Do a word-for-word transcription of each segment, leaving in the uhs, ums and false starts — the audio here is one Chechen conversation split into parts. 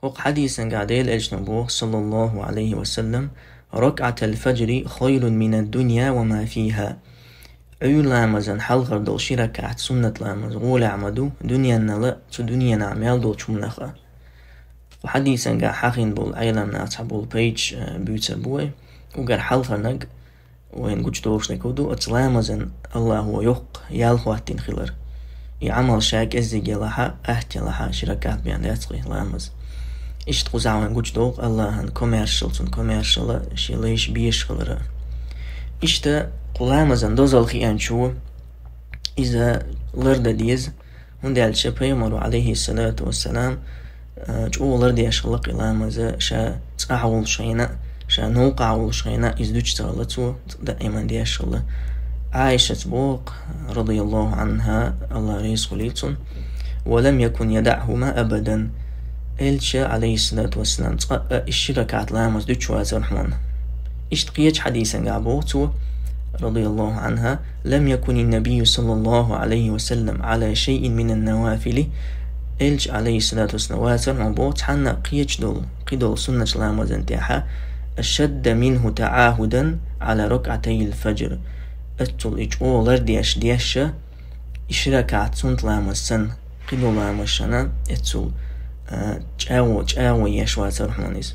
Оцу хьадисангахь Делан Элчано боху, саллаллаху Ӏалайхи ва саллам: «ركعتا الفجر خير من الدنيا وما فيها». Ӏуьйра ламазан хьалхара долу ши ракаӀат суннат ламаз гӀолехь ма ду дуьненал а, цу дуьненахь мел долчу хӀуманах а. Оцу хьадисангахь хьахийна болу Ӏеламнаха цхьаболу пайдаш, а, буьйцур бу вай. Уггар хьалхарниг вайна гучудохуш дерг хӀун ду, оцу ламазан Аллахо йоккха ял хӀоттийна хилар. И Ӏамал ша кӀеззиг елахь а, атта елахь а, ши ракаӀат бен дац кхин ламаз. Иштта кхузахь вайна гучудоху Аллахьан комаьршалла, цуьнан комаьршалла, шен лайш безаш хилар. Иштта кху ламазан дозалла хиъначо иза лардан деза, хӀунда аьлча Пайхамаро, Ӏалайхиссалату вассалам, а, чӀогӀа лардеш хилла кхин ламаз, ша цӀахь волуш хенахь а, ша новкъахь волуш хенахь а иза дуьтуш ца хилла цо, даиман деш хилла. Ӏайшас боху, радияллаху Ӏанха, Аллах реза хуьлийла цунна: «ولم يكن يدعهما أبدا». Элча, Ӏалайхиссалату вассалам, цкъа а и ши ракаӀат ламаз дуьтуш вацара хьуна. Иштта кхечу хьадисангахь боху цо, радияллаху Ӏанха: «لم يكن النبي صلى الله عليه وسلم على شيء من النوافل». Элча, Ӏалайхиссалату вассалам, вацара хьуна боху цхьанна а кхечу долу, кхидолу суннаташ ламазан тӀехь, «أشد منه تعاهدا على ركعتي الفجر». Оццул и чӀогӀа лардеш деш а, и ши ракаӀат суннат ламаз санна, кхидолу ламазашна оццул, а, чӀагӀо, чӀагӀо еш вацара хьуна иза.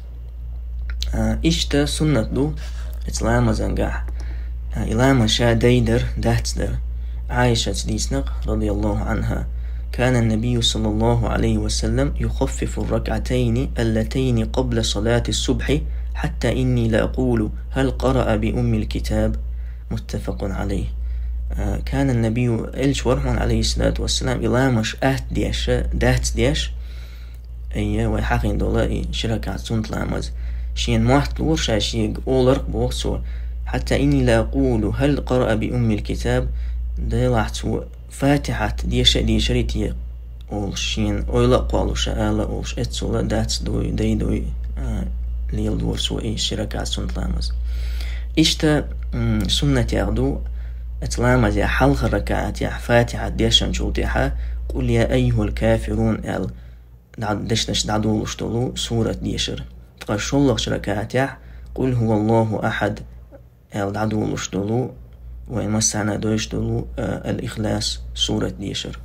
А, иштта суннат ду оцу ламазангахь, а, и ламаз ша дайдар, дацдар. Ӏайшас дийцинарг, радияллаху Ӏанха: «كان النبي صلى الله عليه وسلم يخفف الركعتين اللتين قبل صلاة الصبح حتى إني لأقول: هل قرأ بأم الكتاب؟» متفق عليه. А, كان النبي, Элча вара хьуна, Ӏалайхиссалату вассалам, и ламазаш атта деш а, дац деш, айя, вай хьахийна долу и ши ракаӀат суннат ламаз. Шена мотт лора ша шега оларх, боху цо: «حتى إني لأقول: هل قرأ بأم الكتاب؟» Делахь цо Фатихьат деша а дешарий те олуш, шена ойла а кхоллуш, ала а олуш, оццул а дац дуй, дай дуй, а, леладора цо и ши ракаӀат суннат ламаз. Иштта, м, суннатех ду, оцу ламазехь хьалхара ракаӀатехь Фатихьат дешначул тӀаьхьа «قل يا أيها الكافرون» аьлла, дӀа-, дешнаш дӀадолуш долу сурат дешар. Ткъа шоллагӀчу ракаӀатехь «قل هو الله أحد» аьлла дӀадолуш долу, вайн массарна а дойуш долу, а, «Ал-Ихлас» сурат дешар.